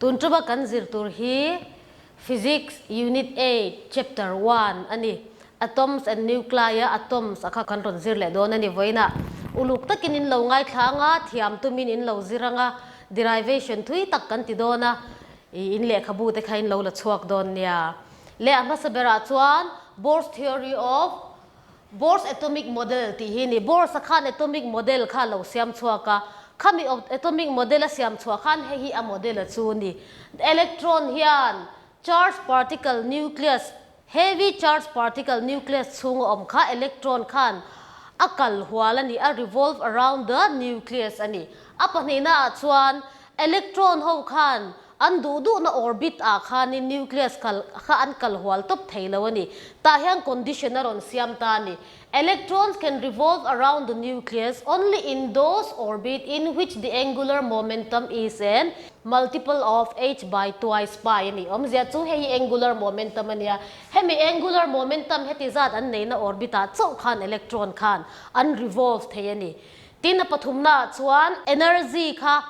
Tun tuma kan zir tur hi Physics Unit 8 Chapter 1 a ni. Atoms and Nuclei a atoms a kha kan rawn zir leh dawn a ni vawiinah. Uluk takin in lo ngaithla anga, thiam tumin in lo zir anga, derivation thui tak kan ti dawn a, i in lehkhabu te kha in lo la chhuak dawn nia. Leh a hmasa berah chuan Bohr's theory of Bohr's atomic model tih hi a ni. Bohr's a khan atomic model kha a lo siam chhuak a, khami atomic model a siam chhuah khan hei hi a model a chu a ni. Electron hian charge particle nucleus, heavy charge particle nucleus chhunga awm kha electron khan a kal hual a ni, a revolve around the nucleus a ni. A pahnihna ah chuan electron ho khan An duh duhna orbit ah khanin nucleus kal kha an kal hual tawp thei lo a ni. Tah hian condition a rawn siam ta a ni. Electrons can revolve around the nucleus only in those orbit in which the angular momentum is an multiple of h by twice pi a ni. Awmzia chu hei hi angular momentum a nia. Hemi angular momentum heti zat an neihna orbit ah chauh khan electron khan an revolve thei a ni. Tin a pathumna ah chuan energy kha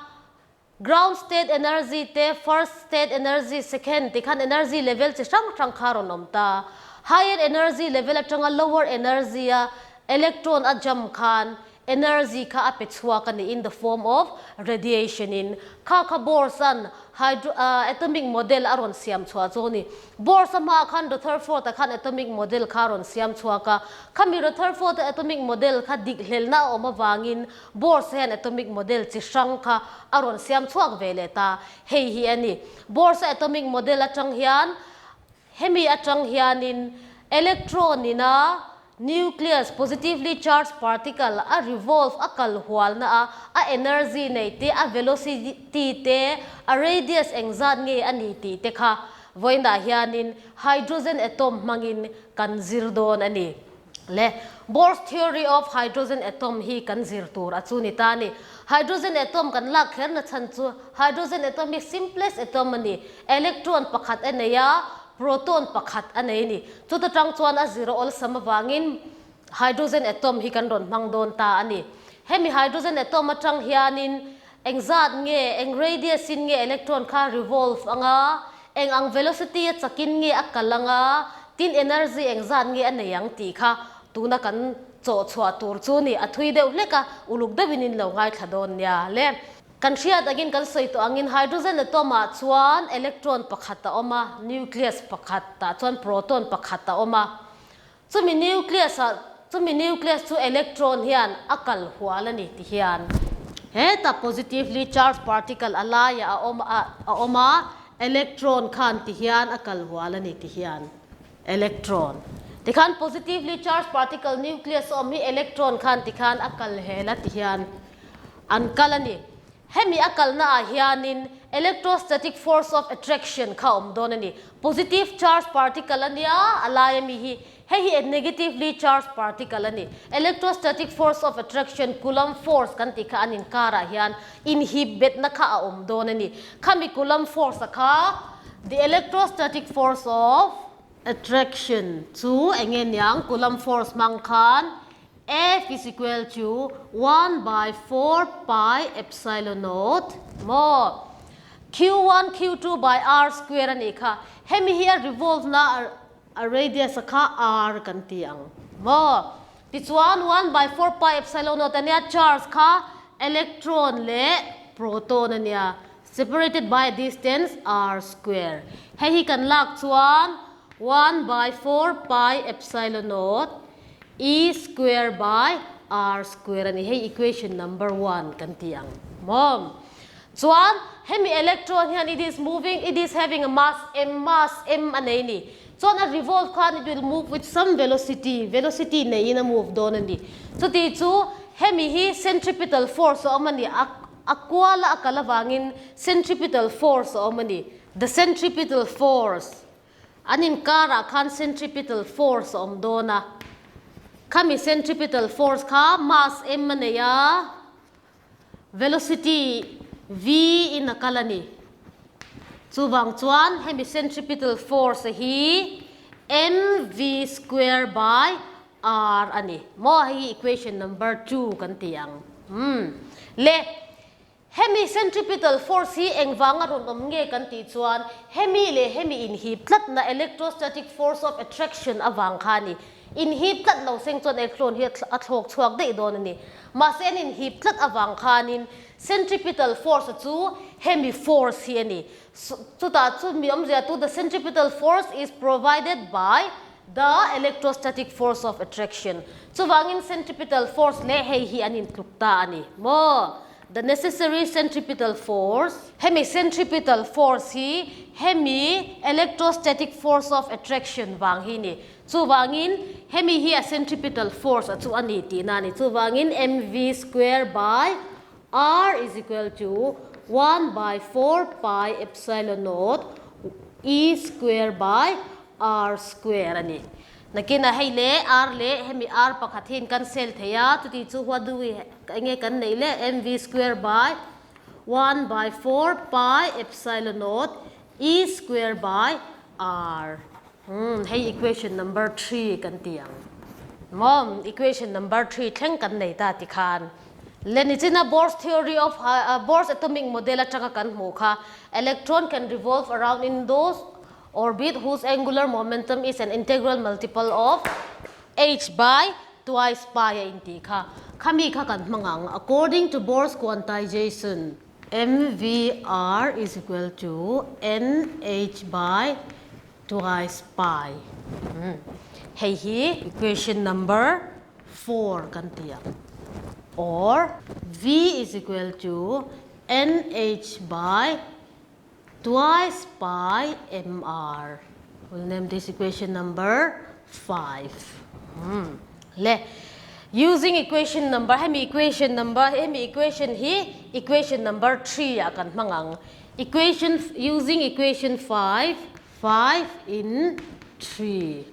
Ground state energy te, first state energy, second ti khan energy level chi hrang hrang kha rawn awm ta. Higher energy level atanga lower energy a electron a jump khan energy kha a pe chhuak a ni in the form of radiation in. Kha kha Bohr's an hydro atomic model a rawn siam chhuah chu a ni. Bohr's a hmaah khan Rutherford a khan atomic model kha a rawn siam chhuak a. Khami Rutherford a atomic model kha dik hlelna a awm avangin Bohr's hian atomic model chi hrang kha a rawn siam chhuak ve leh ta. Hei hi a ni. Bohr's atomic model atang hian hemi atang hianin electron ina nucleus, positively charged particle, a revolve, a kal hualna a, a energy nei te, a velocity te, a radius engzat nge a ni tih te kha vawiinah hianin hydrogen atom hmangin kan zir dawn a ni. Le Bohr's theory of hydrogen atom hi kan zir tur a chu ni ta a ni. Hydrogen atom kan lak kher na chhan chu hydrogen atom hi simplest atom a ni. Electron pakhat a nei a, proton pakhat a nei a ni. Chuta tang chuan a zir a awlsam avangin hydrogen atom hi kan rawn hmang dawn ta a ni. Hemi hydrogen atom atang hianin engzat nge, eng radius in nge electron kha revolve anga, eng ang velocity a chakin nge a kal anga, tin energy engzat nge a nei ang tih kha tuna kan chawh chhuah tur chu ni a thui deuh hlek a, uluk deuhin in lo ngaithla dawn nia le. Kan hriat angin kan sawi tawh angin hydrogen atom ah chuan electron pakhat a awm a, nucleus pakhat ah chuan proton pakhat a awm a, Chumi nucleus ah chumi nucleus chu electron hian a kal hual a ni ti hian heta positively charged particle a laiah a awm a a awm a, electron khan ti hian a kal hual a ni ti hian electron tikhan positively charged particle nucleus a awm hi electron khan tikhan a kal hel a ti hian an kal a ni. Hemi a kalna ah hianin electrostatic force of attraction kha a awm dawn a ni. Positive charge particle a nia, a lai ami hi. Hei hi negatively charged particle a ni. Electrostatic force of attraction, Coulomb force kan tih kha an inkar ah hian inhip betna kha a awm dawn a ni. Khami Coulomb force a kha the electrostatic force of attraction chu enge niang Coulomb force hmang khan F is equal to 1 by 4 pi epsilon naught maw? Q1 Q2 by R square a nih kha. Hemi hi a revolve na a radius a kha R kan ti ang maw? Tichuan 1 by 4 pi epsilon naught a nia charge kha electron leh proton a nia separated by a distance R square. Hei hi kan lak chuan 1 by 4 pi epsilon naught E square by R square a ni. Hei equation number one kan ti ang maw? Chuan hemi electron hian it is moving, it is having a mass m, mass m a nei ni. Chuan a revolve khan it will move with some velocity, velocity neiin a move dawn a ni. Chuti chu hemi hi centripetal force a awm a ni, a a kuala a kal avangin centripetal force a awm a ni. The centripetal force. An inkarah khan centripetal force a awm dawn a, khami centripetal force kha mass m a nei a, velocity v in a kal a ni. Chuvang chuan hemi centripetal force hi mv square by r a ni. Maw hei hi equation number 2 kan ti ang. Umm le. Hemi centripetal force hi engvanga rawn awm nge kan tih chuan hemi leh hemi inhip tlatna electrostatic force of attraction avang kha a ni. Inhip tlat lo seng chuan electron hi a thlawk chhuak daih dawn a ni. Mahse an inhip tlat avang khanin centripetal force a chu hemi force hi a ni. Chutah chu mi awmzia tu the centripetal force is provided by the electrostatic force of attraction. Chuvangin centripetal force leh hei hi an intluk ta a ni maw? The necessary centripetal force, Hemi centripetal force hi hemi electrostatic force of attraction vang hi ni. Chuvangin hemi hi a centripetal force a chu a ni tihna a ni. Chuvangin mv square by r is equal to 1 by 4 pi epsilon naught e square by r square a ni. Nakinah hei leh r leh hemi r pakhat hi in cancel thei a, chuti chu what do we enge kan neih leh mv square by 1 by 4 pi epsilon naught e square by r. Umm hei equation number 3 kan ti ang. Maw equation number 3 thleng kan nei ta tikhan le nichina Bohr's theory of Bohr's atomic model atanga kan hmuh kha electron can revolve around in those orbit whose angular momentum is an integral multiple of h by twice pi a intih kha khami kha kan hmang ang according to Bohr's quantization mvr is equal to nh by twice pi hei hi equation number 4 kan ti ang or v is equal to nh by Twice pi mr. We'll name this equation number 5. Hmm. Le. Using equation number, hemi equation number, hemi equation hi equation number 3 ah kan hmang ang. Equation, using equation 5, 5 in 3.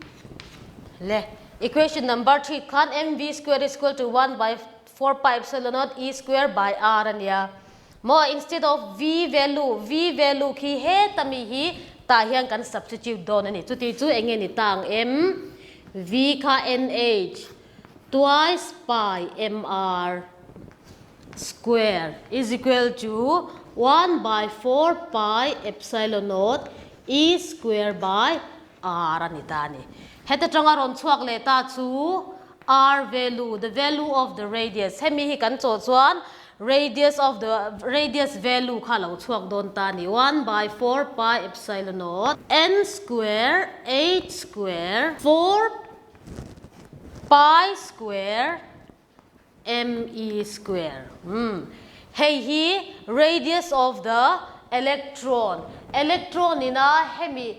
Le. Equation number 3 khan mv square is equal to 1 by 4 pi epsilon naught e square by r ania. Maw instead of V value, V value khi heta mi hi tah hian kan substitute dawn a ni. Chuti chu eng nge ni ta ang em? V kha NH twice pi MR square is equal to 1 by 4 pi epsilon naught E square by R a ni ta a ni. Heta tanga rawn chhuak leh ta chu R value, the value of the radius, hemi hi kan chawh chuan radius of the radius value kha lo chhuak dawn ta a ni, 1 by 4 pi epsilon naught n square h square 4 pi square me square. Umm hei hi radius of the electron, electron ina hemi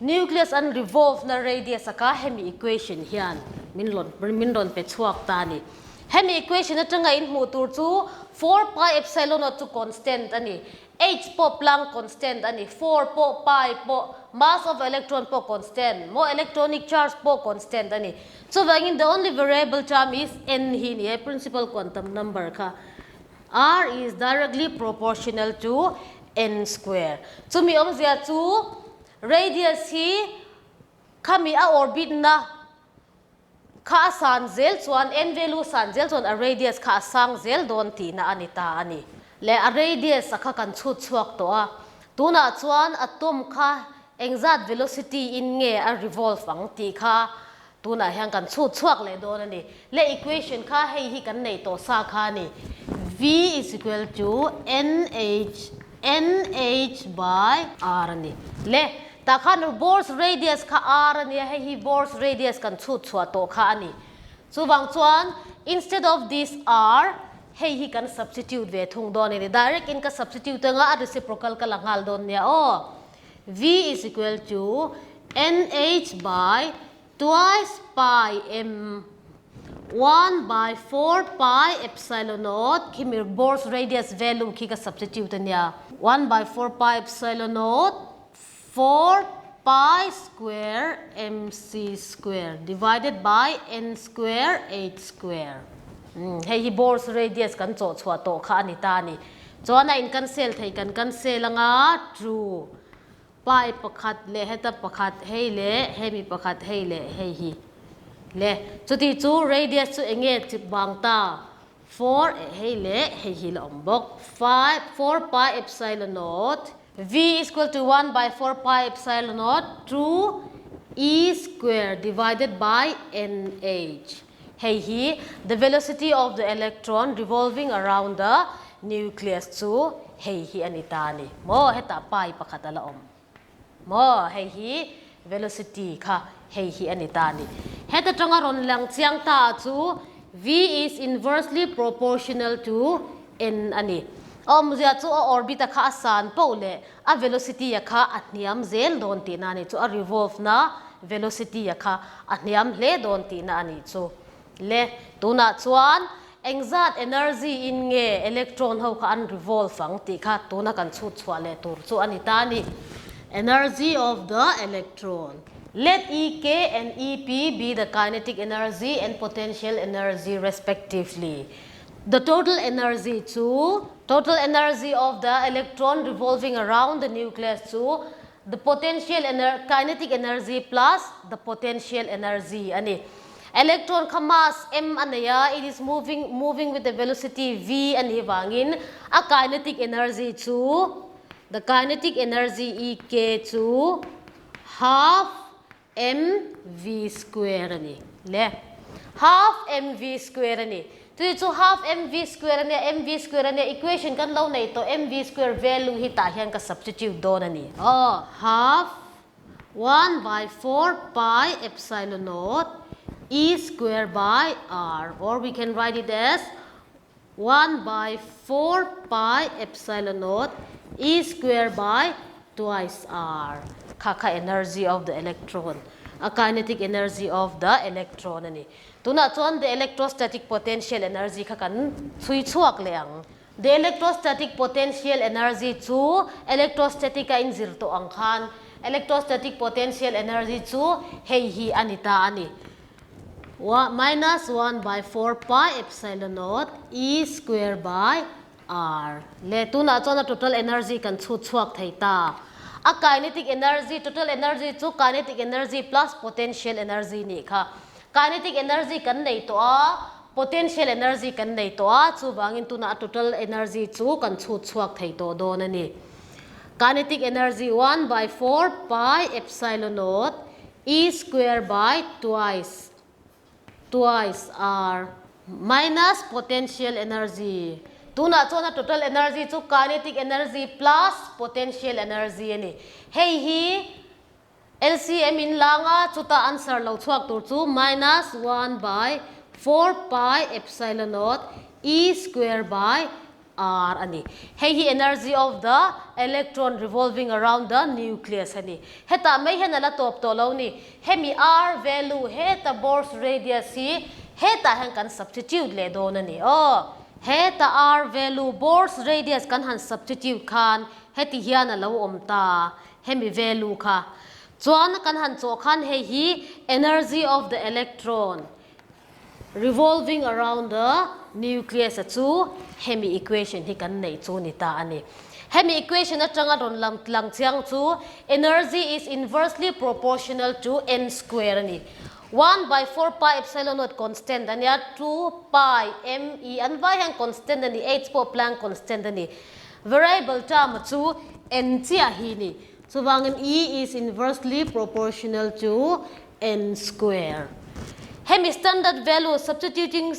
nucleus an revolve na radius a kha hemi equation hian min rawn min rawn pe chhuak ta a ni. Hemi equation atanga in hmuh tur chu 4 pi epsilon naught chu constant a ni. H pawh Planck constant a ni, 4 pawh pi pawh, mass of electron pawh constant, maw electronic charge pawh constant a ni. Chuvangin the only variable term is n hi ni e, principal quantum number kha. R is directly proportional to n square. Chumi awmzia chu radius hi khami a orbit na Kha a san zel chuan n value san zel chuan a radius kha a sang zel dawn tihna a ni ta a ni. Leh a radius a kha kan chhut chhuak tawh a, tunah chuan atom kha engzat velocity in nge a revolve ang tih kha tunah hian kan chhut chhuak leh dawn a ni. Leh equation kha hei hi kan nei tawh sa kha a ni, V is equal to nh nh by r a ni. Le tah khan Bohr's radius kha r a nia, hei hi Bohr's radius kan chhut chhuah tawh kha a ni. Chuvang chuan instead of this r hei hi kan substitute ve thung dawn a ni. Direct in ka substitute anga a reciprocal ka la nghal dawn nia aw. V is equal to nh by Twice pi m 1 by 4 pi epsilon naught khi mi Bohr's radius value khi ka substitute a nia 1 by 4 pi epsilon naught 4 pi square mc square divided by n square h square umm hei hi Bohr's radius kan chawh chhuah tawh kha a ni ta a ni chuan a in cancel thei kan cancel anga true Pai pakhat leh heta pakhat hei leh hemi pakhat hei leh hei hi le. Chuti chu radius chu enge chip vang ta? 4 hei leh hei hi la awm bawk. 5 4 pi epsilon naught V is equal to 1 by 4 pi epsilon naught 2 E square divided by nh. Hei hi the velocity of the electron revolving around the nucleus chu hei hi a ni ta a ni maw? Hetah pi pakhat a la awm maw? Hei hi velocity kha hei hi a ni ta a ni. Heta tanga rawn lang chiang ta ah chu V is inversely proportional to N a ni. A awmzia chu a orbit a kha a san poh leh a velocity a kha a hniam zel dawn tihna a ni chu, a revolve na velocity a kha a hniam hle dawn tihna a nih chu. Le, tunah chuan engzat energy in nge electron ho kha an revolve ang tih kha tuna kan chhut chhuah leh tur chu a ni ta a ni. Energy of the electron. Let EK and EP be the kinetic energy and potential energy respectively. The total energy chu total energy of the electron revolving around the nucleus chu the potential kinetic energy plus the potential energy a ni. Electron kha mass m a nei a, it is moving moving with the velocity v a nih vangin a kinetic energy chu the kinetic energy Ek chu half mv square a ni le. Half mv square a ni. Tui chu half mv square a nia, mv square a nia, equation kan lo nei tawh mv square value hi tah hian ka substitute dawn a ni. Aw, half 1 by 4 pi epsilon naught e square by r or we can write it as 1 by 4 pi epsilon naught e square by twice r. Kha kha energy of the electron, a kinetic energy of the electron a ni. Tunah chuan the electrostatic potential energy kha kan chhui chhuak leh ang. The electrostatic potential energy chu electrostatic a inzir tawh ang khan electrostatic potential energy chu hei hi a ni ta a ni. Minus 1 by 4 pi epsilon naught E square by R. Le tunah chuan a total energy kan chhut chhuak thei ta. A kinetic energy, total energy chu kinetic energy plus potential energy nih kha. Kinetic energy kan nei tawh a, potential energy kan nei tawh a, chuvangin tunah a total energy chu kan chhut chhuak thei tawh dawn a ni. Kinetic energy 1 by 4 pi epsilon naught E square by twice twice R minus potential energy. Tunah chuan a total energy chu kinetic energy plus potential energy a ni. Hei hi LCM in lang a, chuta answer lo chhuak tur chu minus 1 by 4 pi epsilon naught E square by R a ni. Hei hi energy of the electron revolving around the nucleus a ni. Hetah mai hian a la tawp tawh lo ni. Hemi R value heta Bohr's radius hi hetah hian kan substitute leh dawn a ni. Aw, heta R value Bohr's radius kan han substitute khan heti hian a lo awm ta, hemi value kha. Chuan kan han chawh khan hei hi energy of the electron Revolving around the nucleus a chu hemi equation hi kan neih chu ni ta a ni. Hemi equation atanga rawn lang lang chiang chu energy is inversely proportional to n square a ni. 1 by 4 pi epsilon naught constant a nia, 2 pi m e an vai hian constant a ni, h pawh Planck constant a ni. Variable term a chu n chiah hi ni. Chuvangin E is inversely proportional to n square. Hemi standard value substituting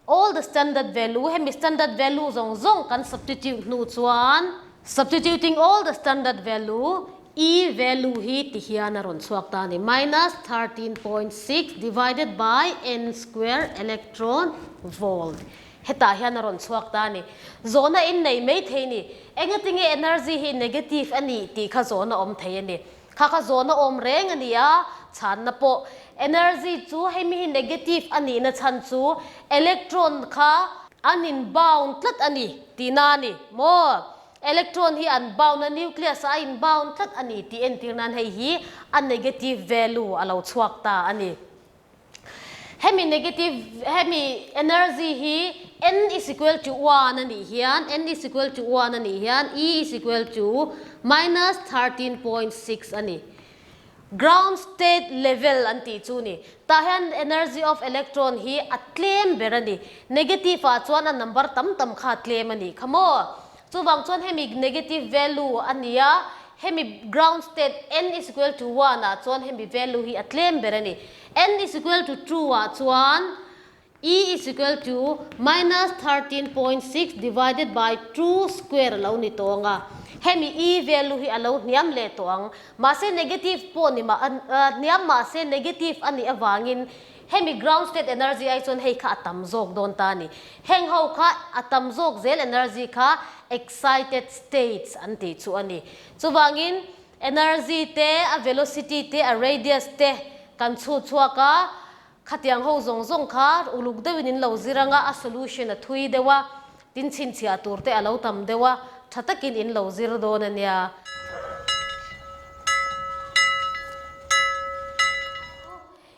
all the standard value hemi standard value zawng zawng kan substitute hnu chuan substituting all the standard value E value hi ti hian a rawn chhuak ta a ni minus 13.6 divided by n square electron volt. Hetah hian a rawn chhuak ta a ni. Zawhna in nei mai thei ni. Engatinge energy hi negative a nih tih kha zawhna awm thei a ni. Kha kha zawhna awm reng a ni a, chhanna pawh. Energy chu hei mi hi negative a nihna chhan chu electron kha an in bound tlat a ni tihna a ni maw? Electron hi an bound a, nucleus ah a in bound tlat a ni tih entir nan hei hi a negative value a lo chhuak ta a ni. Hemi negative, hemi energy hi n is equal to 1 a nih hian, n is equal to 1 a nih hian E is equal to minus 13.6 a ni. Ground state level an tih chu ni. Tah hian energy of electron hi a tlem ber a ni. Negative ah chuan a number tam tam kha a tlem a nih kha maw? Chuvang chuan hemi negative value a ni a, hemi ground state n is equal to one ah chuan hemi value hi a tlem ber a ni. N is equal to two ah chuan E is equal to minus 13.6 divided by 2 square a lo ni tawh ang a, hemi E value hi a lo hniam leh tawh ang. Mahse negative pawh ni mah hniam mahse negative a nih avangin hemi ground state energy ai chuan hei kha a tam zawk dawn ta a ni. Heng ho kha a tam zawk zel energy kha excited states an tih chu a ni. Chuvangin energy te, a velocity te, a radius te kan chhut chhuak a, Khatiang ho zawng zawng kha uluk deuhin in lo zir anga a solution a thui deuh a, tin chhinchhiah tur te a lo tam deuh a, tha takin in lo zir dawn a nia.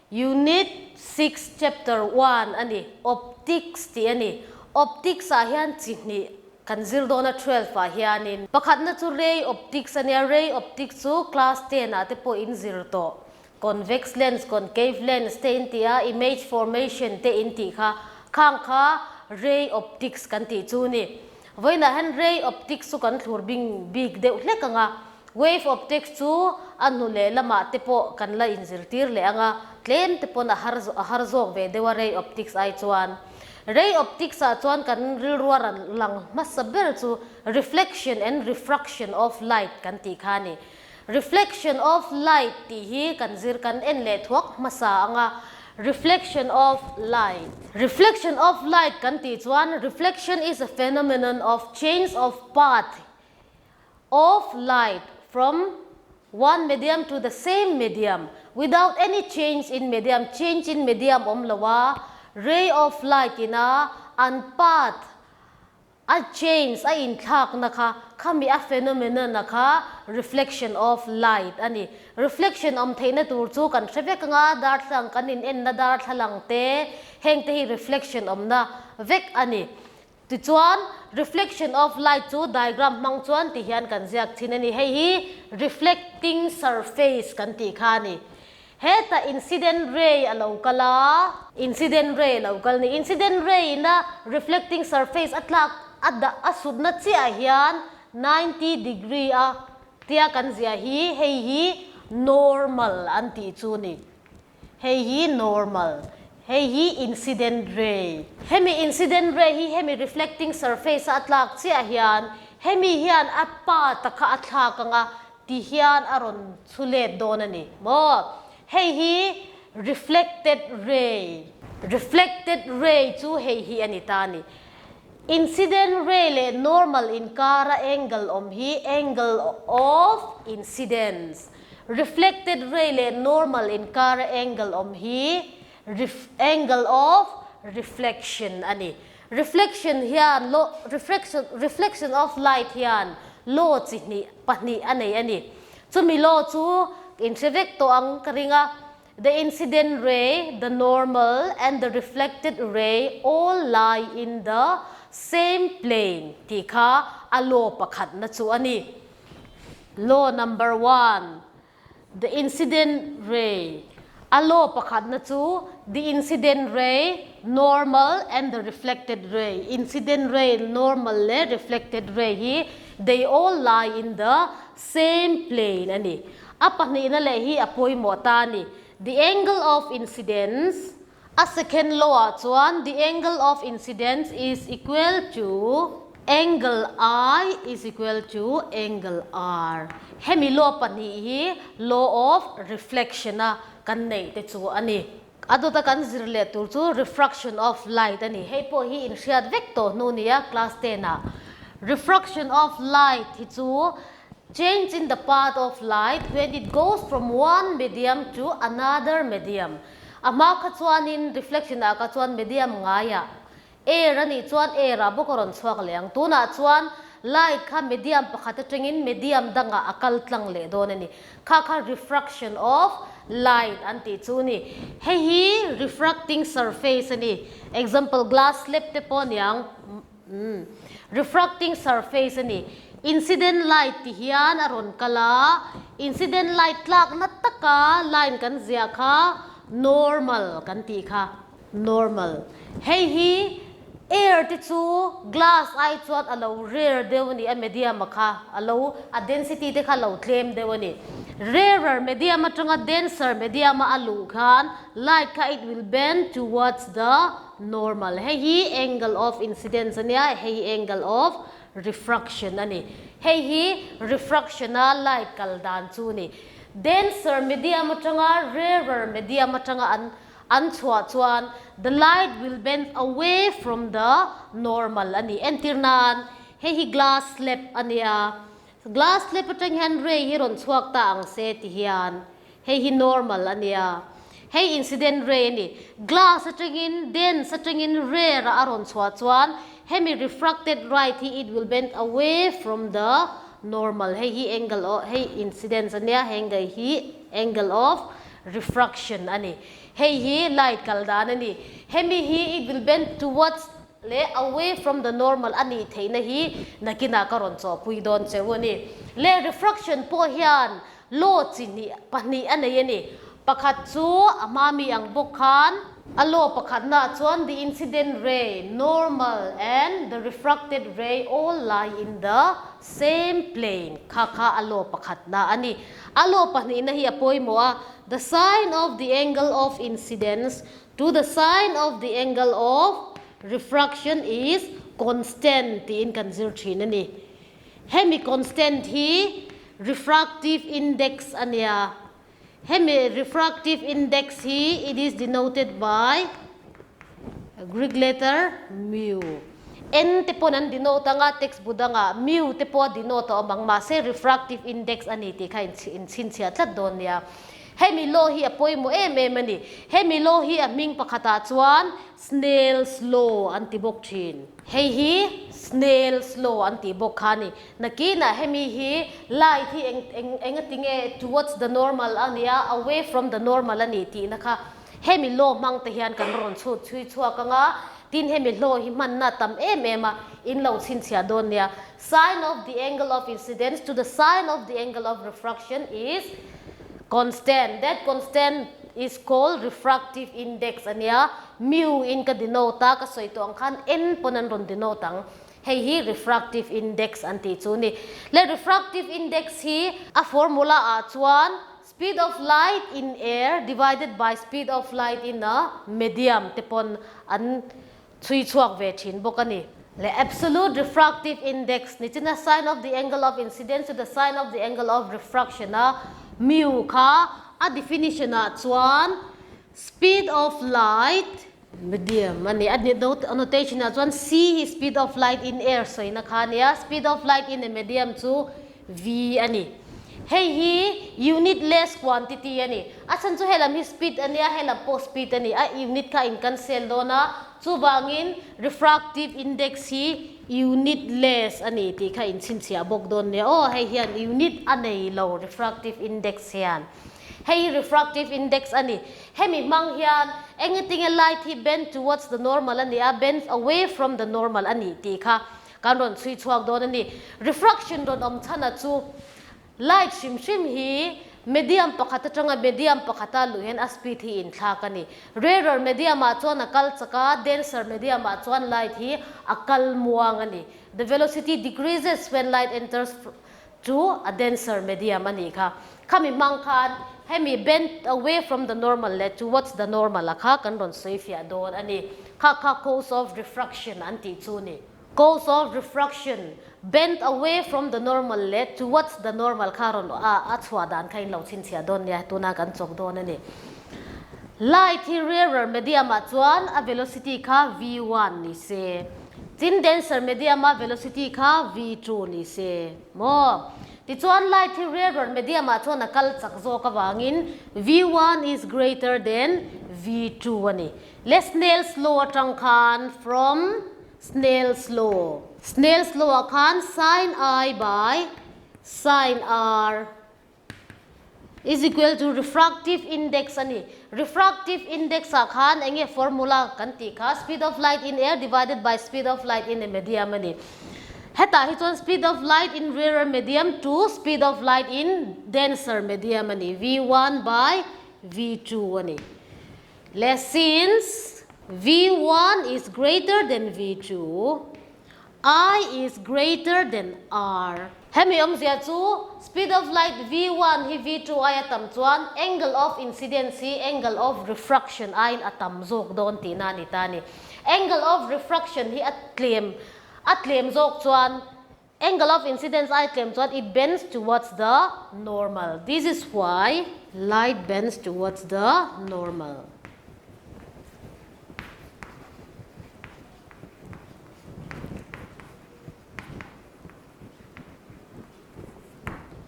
Unit 6 chapter 1 a ni, Optics tih a ni. Optics ah hian chi hnih kan zir dawn a 12 ah hianin. Pakhatna chu Ray Optics a nia, Ray Optics chu class 10 ah te pawh in zir tawh. Convex lens, concave lens te in tih a, image formation te in tih kha, khang kha ray optics kan tih chu ni. Vawiinah hian ray optics chu kan thlur bing bik deuh hlek ang a, wave optics chu a hnu leh lamah te pawh kan la inzirtir leh ang a, tlem te pawn a har a har zawk ve deuh a ray optics ai chuan. Ray optics ah chuan kan rilrua ran lang hmasa ber chu reflection and refraction of light kan tih kha a ni. Reflection of light tih hi kan zir kan en leh thuak hmasa ang a, reflection of light. Reflection of light kan tih chuan reflection is a phenomenon of change of path of light from one medium to the same medium without any change in medium, change in medium awm lo a, ray of light ina an path A change, a inthlakna kha, khami a phenomenon-a kha reflection of light a ni. Reflection awm theihna tur chu kan hre vek anga, darthlalang kan in enna darthlalang te, heng te hi reflection awmna vek a ni. Tichuan, reflection of light chu diagram hmang chuan ti hian kan ziak thin a ni. Hei hi reflecting surface kan tih kha a ni. Hetah incident ray a lo kal a. Incident ray a lo kal ni. Incident ray ina reflecting surface a tlak a dah a sutna chiah hian 90 degree a tia kan ziah hi hei hi normal an tih chu ni. Hei hi normal. Hei hi incident ray. Hemi incident ray hi hemi reflecting surface a tlak chiah hian hemi hian a path a kha a thlak anga Ti hian a rawn chhu let dawn a ni maw? Hei hi reflected ray, reflected ray chu hei hi a ni ta a ni. Incident ray leh normal inkara angle awm hi angle of incidence. Reflected ray leh normal inkara angle awm hi angle of reflection a ni. Reflection hian law, reflection, reflection of light hian law chi hnih, pahnih a nei a ni. Chumi law chu inhre vek tawh ang ka ring a, The incident ray, the normal and the reflected ray all lie in the same plane tih kha a law pakhatna chu a ni. Law number one. The incident ray, A law pakhatna chu the incident ray, normal and the reflected ray, incident ray, normal leh reflected ray hi they all lie in the same plane a ni. A pahnihna leh hi a pawimawh ta a ni. The angle of incidence, A second law ah chuan the angle of incidence is equal to angle I is equal to angle R. Hemi law pahnih hi law of reflection a kan neih te chu a ni. A dawta kan zir leh tur chu refraction of light a ni. Hei pawh hi inhriat vek tawh hnu nia class 10 ah. Refraction of light hi chu Change in the path of light when it goes from one medium to another medium. A hma kha chuanin reflection ah kha chuan medium ngaiah air a nih chuan air ah bawk a rawn chhuak leh ang. Tunah chuan light kha medium pakhat atangin medium dangah a kal tlang leh dawn a ni. Kha kha refraction of light an tih chu a ni. Hei hi refracting surface a ni. Example glass slab te pawh a niang. Umm. Refracting surface a ni. Incident light ti hian a rawn kal a, incident light tlakna tak. taka line kan ziah kha normal kan tih kha. Normal. Hei hi air te chu glass ai chuan a lo rare deuh a ni a, medium a kha a lo a density te kha a lo tlem deuh a ni. Rarer medium atanga denser medium a a luh khan light kha it will bend towards the normal. Hei hi angle of incidence a nia, hei hi angle of refraction a ni. Hei hi refraction a light kal dan chu a ni. Denser medium atanga rarer medium atanga an An chhuah chuan the light will bend away from the normal a ni. Entir nan, hei hi glass slab a nia, glass slab atang hian ray hi rawn chhuak ta ang se ti hian hei hi normal a nia, hei incident ray a ni. Glass atangin dense atangin rare a a rawn chhuah chuan hemi refracted right hi it will bend away from the normal. Hei hi angle of hei incidence a nia, heng hi angle of Refraction a ni. Hei hi light kal dan a ni. Hemi hi it will bend towards leh away from the normal a nih theihna hi nakinah ka rawn chawhpui dawn cheu a ni. Leh refraction pawh hian law chi hnih pahnih a nei a ni. Pakhat chu a hma mi ang bawk khan a law pakhatnaah chuan the incident ray, normal and the refracted ray all lie in the same plane kha kha a law pakhatna a ni. A law pahnihna hi a pawimawh a, the sign of the angle of incidence to the sign of the angle of refraction is constant tiin kan zir thin a ni. Hemi constant hi refractive index a nia. Hemi refractive index hi it is denoted by Greek letter mu. N te pawn an denote anga textbook dangah mu te pawh a denote a awm ang mahse refractive index a ni tih kha inchhinchhiah tlat dawn nia. Hemi law hi a pawimawh em em a ni. Hemi law hi a hming pakhatah chuan Snell's law an ti bawk thin. Hei hi Snell's law an tih bawk kha a ni. Nakinah hemi hi light hi eng eng eng a ti nge towards the normal a nia away from the normal a ni tihna kha hemi law hmang te hian kan rawn chhut chhui chhuak ang a, tin hemi hlaw hi hmanna a tam em em a, in lo chhinchhiah dawn nia. Sine of the angle of incidence to the sine of the angle of refraction is constant, that constant is called refractive index a nia, mu in ka denote a, ka sawi tawh ang khan n pawn an rawn denote ang. Hei hi refractive index an tih chu ni. Le refractive index hi a formula ah chuan speed of light in air divided by speed of light in a medium te pawn an chhui chhuak ve thin bawk a ni. Le absolute refractive index ni chin a sine of the angle of incidence to the sine of the angle of refraction a mu kha a definition ah chuan speed of light Medium a ni. A notation ah chuan c hi speed of light in air sawina kha a nia, speed of light in a medium chu v a ni. Hei hi unitless quantity a ni. A chhan chu helam hi speed a nia, helam pawh speed a ni. A unit kha a in cancel dawn a, chuvangin refractive index hi unitless a ni tih kha in chhinchhiah bawk dawn nia. Aw hei hian unit a nei lo refractive index hian. Hei hi refractive index a ni. Hemi hmang hian engetinge light hi bend towards the normal a ni a, bends away from the normal a ni tih kha kan rawn chhui chhuak dawn a ni. Refraction rawn awm chhana chu light hrim hrim hi medium pakhat atanga medium pakhata luh hian a speed hi inthlak a ni. Rarer medium ah chuan a kal chak a, denser medium ah chuan light hi a kal muang a ni. The velocity decreases when light enters Chu a denser medium a nih kha. Khami hmang khan hemi bend away from the normal leh towards the normal a kha kan rawn sawi fiah dawn a ni. Kha kha cause of refraction an tih chu ni. Cause of refraction, bend away from the normal leh towards the normal kha rawn a chhuah dan kha in lo chhinchhiah dawn nia, tuna kan chawk dawn a ni. Light hi rarer medium ah chuan a velocity kha v1 ni se. Tin denser medium a velocity kha v2 ni se maw? Tichuan light hi rarer medium ah chuan a kal chak zawk avangin v1 is greater than v2 a ni. Le Snell's law atang khan from Snell's law. Snell's law ah khan sin I by sin R. Is equal to refractive index a ni. Refractive index ah khan eng nge formula kan tih kha speed of light in air divided by speed of light in a medium a ni. Hetah hi chuan speed of light in rarer medium to speed of light in denser medium a ni, v1 by v2 a ni. Le since v1 is greater than v2, I is greater than R. Hemi awmzia chu speed of light v1 hi v2 aia tam chuan angle of incidence hi angle of refraction aiin a tam zawk dawn tihna a ni ta a ni. Angle of refraction hi a tlem a tlem zawk chuan angle of incidence ai tlem chuan it bends towards the normal. This is why light bends towards the normal.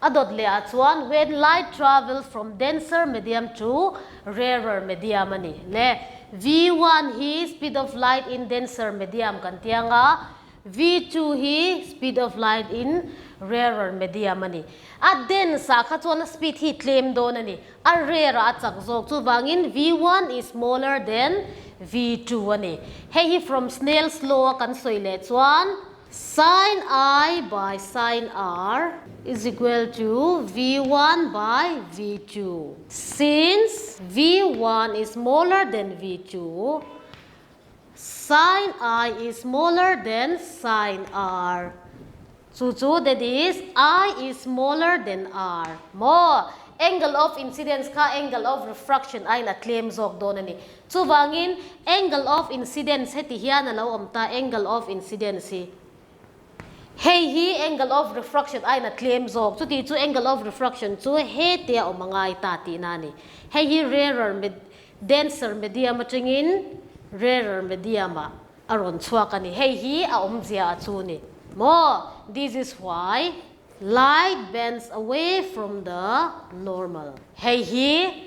A dawt leh ah chuan when light travels from denser medium to rarer medium a ni le. V1 hi speed of light in denser medium kan ti ang a, V2 hi speed of light in rarer medium a ni. A dense ah kha chuan a speed hi tlem dawn a ni. A rare ah a chak zawk. Chuvangin V1 is smaller than V2 a ni. Hei hi from Snell's law a kan sawi leh chuan Sin I by sin R is equal to V1 by V2. Since V1 is smaller than V2, sin I is smaller than sin R. Chu chu that is I is smaller than R. Maw? Angle of incidence kha angle of refraction aiin a tlem zawk dawn a ni. Chuvangin angle of incidence heti hian a lo awm ta, angle of incidence hi. Hei hi angle of refraction aiin a tlem zawk. Chuti chu angle of refraction chu hetia awm a ngai ta tihna a ni. Hei hi rarer denser medium atangin rarer medium ah a rawn chhuak a ni. Hei hi a awmzia a chu ni maw? This is why light bends away from the normal. Hei hi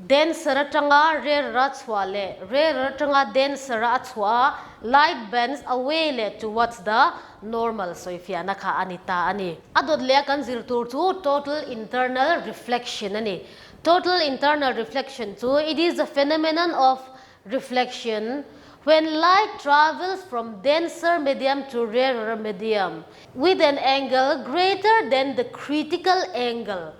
denser atanga rarer a chhuah leh rarer atanga denser a chhuah a, light bends away leh towards the normal sawifiahna kha a ni ta a ni. A dawt leh a kan zir tur chu total internal reflection a ni. Total internal reflection chu it is the phenomenon of reflection when light travels from denser medium to rarer medium with an angle greater than the critical angle.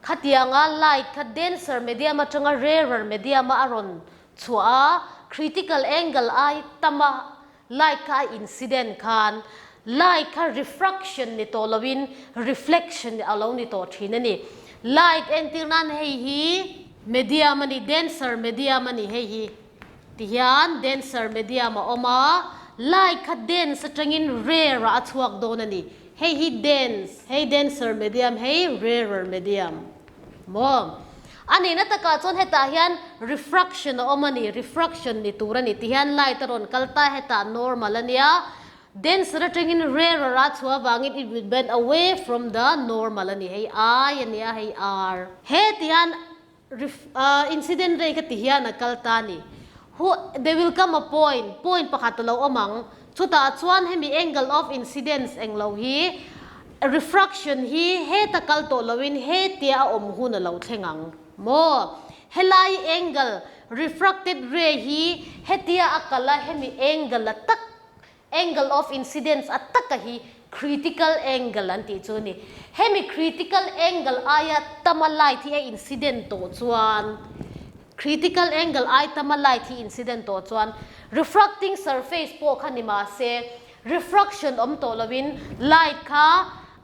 Khatianga light kha denser medium atanga rarer medium a a rawn chhuah a, critical angle ai tama Light kha a incident khan light kha refraction ni tawh loin reflection a lo ni tawh thin a ni. Light entir nan hei hi medium a ni, denser medium a ni hei hi. Tihian denser medium a awm a, light kha dense atangin rare ah a chhuak dawn a ni. Hei hi dense, hei denser medium, hei rarer medium. Maw? A nihna takah chuan hetah hian refraction a awm a ni, refraction ni tur a ni ti hian light a rawn kal ta, hetah normal a nia, denser atangin rarer a chhuah avangin it will bend away from the normal a ni, hei I a nia, hei R. He ti hian incident ray kha ti hian a kal ta a ni. Hu, there will come a point, point pakhat a lo awm ang, Chutah chuan hemi angle of incidence englo hi refraction hi heta kal tawh loin hetia a awm hun a lo thleng ang maw? Helai angle refracted ray hi hetia a kal a hemi angle a tak angle of incidence a taka hi critical angle an tih chu a ni. Hemi critical angle aia tama light hi a incident tawh chuan Critical angle ai tama light hi incident tawh chuan refracting surface pawh kha ni mahse refraction awm tawh loin light kha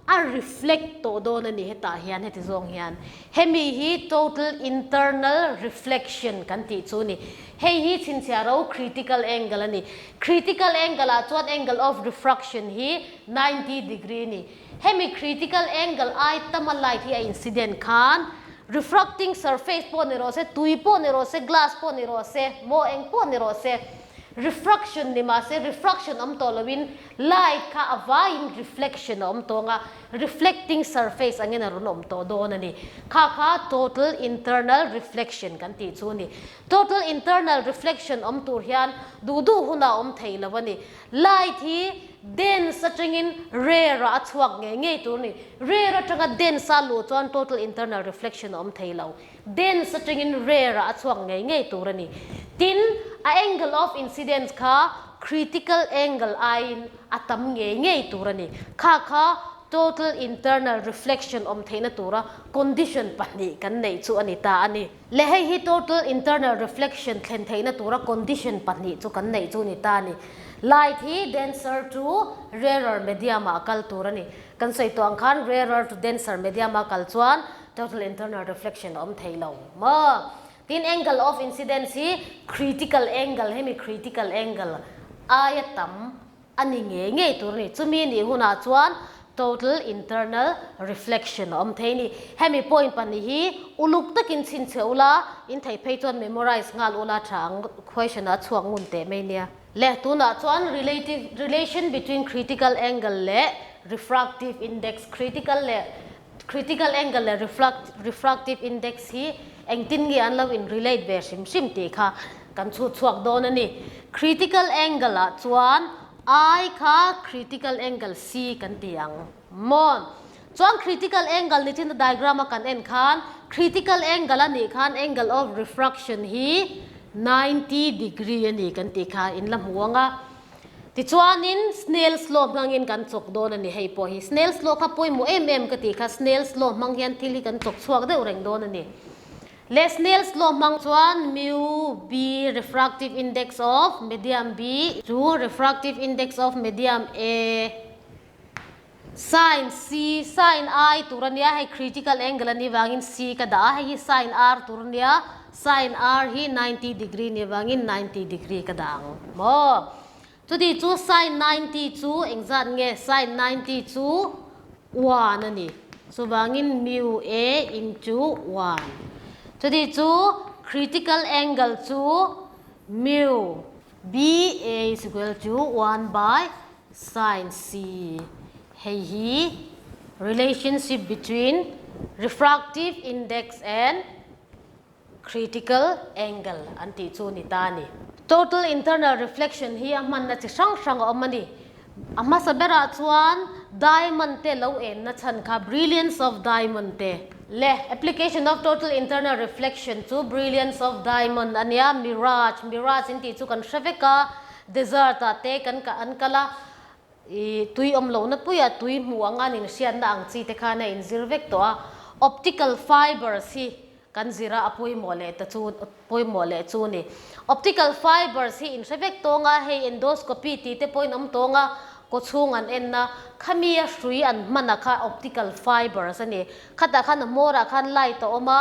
a reflect tawh dawn a ni hetah hian heti zawng hian hemi hi total internal reflection kan tih chu ni. Hei hi chhinchhiah ro critical angle a ni. Critical angle ah chuan angle of refraction hi 90 degree a ni. Hemi critical angle ai tama light hi a incident khan refracting surface pawh ni rawh se, tui pawh ni rawh se, glass pawh ni rawh se, maw eng pawh ni rawh se, refraction ni mahse refraction awm tawh loin light kha a vaiin reflection a awm tawh anga reflecting surface angin a rawn awm tawh dawn a ni. Kha kha total internal reflection kan tih chu a ni. Total internal reflection awm tur hian duh duh hunah a awm thei lo a ni. Light hi dense atangin rare ah a chhuak ngei ngei tur a ni. Rare atanga dense a luh chuan total internal reflection a awm thei lo. Dense atangin rare ah a chhuak ngei ngei tur a ni. Tin, a angle of incidence kha. critical angle aiin a tam ngei ngei tur a ni. Kha kha total internal reflection awm theihna tura condition pahnih kan neih chu a ni ta a ni. Le hei hi total internal reflection thlen theihna tura condition pahnih chu kan neih chu ni ta a ni. Light hi denser to rarer medium ah a kal tur a ni. Kan sawi tawh ang khan rarer to denser medium a kal chuan total internal reflection a awm thei lo maw? Tin angle of incidence hi critical angle hemi critical angle aia tam a ni ngei ngei tur a ni. Chumi nih hunah chuan total internal reflection a awm thei a ni. Hemi point pahnih hi uluk takin chhinchhiah ula, in theih phei chuan memorize nghal ula tha ang question ah chhuak ngun teh mai nia. Le tunah chuan relative relation between critical angle leh refractive index critical leh critical angle leh refractive index hi engtin nge an lo in relate ve hrim hrim tih kha kan chhut chhuak dawn a ni. Critical angle ah chuan I kha critical angle C kan ti ang maw? Chuan critical angle ni chin a diagram a kan en khan critical angle a nih khan angle of refraction hi 90 degree a ni kan tih kha in la hmu ang a. Tichuanin Snell's law hmangin kan chawk dawn a ni hei pawh hi. Snell's law kha pawimawh em em ka tih kha Snell's law hmang hian thil hi kan chawk chhuak deuh reng dawn a ni. Le Snell's law hmang chuan mu B refractive index of medium B chu refractive index of medium A Sin C, sin I tur a nia, hei critical angle a nih vangin C ka dah a, hei hi sin R tur a nia, sin R hi 90 degree nih vangin 90 degree ka dah ang maw? Chuti chu sin 90 chu engzat nge? Sin 90 chu one a ni, chuvangin mu A into one. Chuti chu critical angle chu mu B A is equal to one by Sign C, Hei hi relationship between refractive index and critical angle an tih chu ni ta a ni. Total internal reflection hi a hmanna chi hrang hrang a awm a ni. A hmasa berah chuan diamond te lo enna chhan kha brilliance of diamond te leh application of total internal reflection chu brilliance of diamond a nia, mirage, mirage in tih chu kan hre vek a, Desert ah te kan an kal a, ih tui awm lohna puiah tui hmuh anga an inhriatna ang chi te khan a inzir vek tawh a. Optical fibers hi kan zir a, a pawimawh leh ta chu pawimawh leh chu ni. Optical fibers hi inhre vek tawng a, hei endoscopy tih te pawhin awm tawng a, kawchhung an en a, khami a hrui an hman a kha optical fibers a ni. Khatah khan a hmawrah khan light a awm a,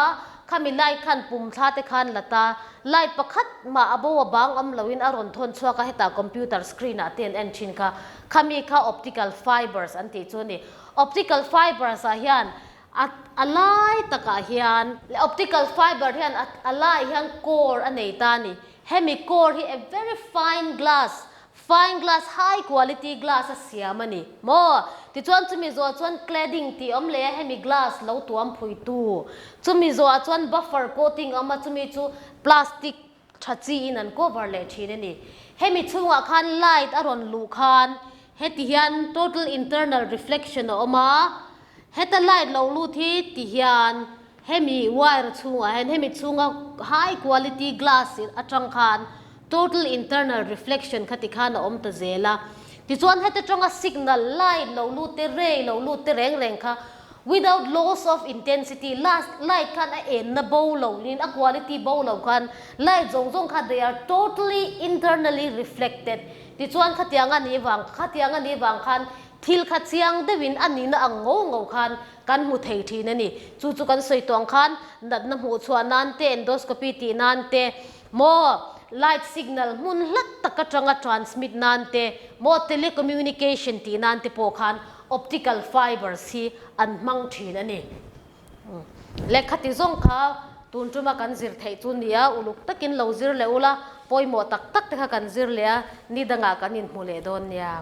khami light khan pum thla te khan la ta, light pakhat mah a bo a bang awm loin a rawn thawn chhuak a, hetah computer screen ah te an en thin kha, khami kha optical fibers an tih chu a ni. Optical fibers ah hian a a lai takah hian, optical fiber hian a a laiah hian core a nei ta a ni. Hemi core hi a very fine glass Fine glass, high quality glass a siam a ni maw? Tichuan chumi zawh chuan cladding tih awm leh a, hemi glass lo tuam phui tu. Chumi zawhah chuan buffer coating awm a, chumi chu plastic tha chi in an cover leh thin a ni. Hemi chhungah khan light a rawn luh khan heti hian total internal reflection a awm a, heta light lo lut hi ti hian Hemi wire chhungah hian hemi chhunga high quality glass atang khan total internal reflection kha tikhan a awm ta zel a. Tichuan heta tanga signal, light lo lut te, ray lo lut te reng reng kha without loss of intensity, last light khan a enna bo lo in a quality bo lo khan light zawng zawng kha they are totally internally reflected. Tichuan khatiang a nih vang khatiang a nih vang khan thil kha chiang deuhin a nihna ang ngo ngo khan Kan hmu thei thin a ni. Chu chu kan sawi tawh ang khan natna hmuh chhuah nan te, endoscopy tih nan te, maw light signal hmun hlat tak atanga transmit nan te, maw telecommunication tih nan te pawh khan optical fibers hi an hmang thin a ni. Lehkha ti zawng kha tun tuma kan zir theih chu nia, uluk takin lo zir leh ula, pawimawh tak tak te kha kan zir leh a, ni dangah kan inhmu leh dawn nia.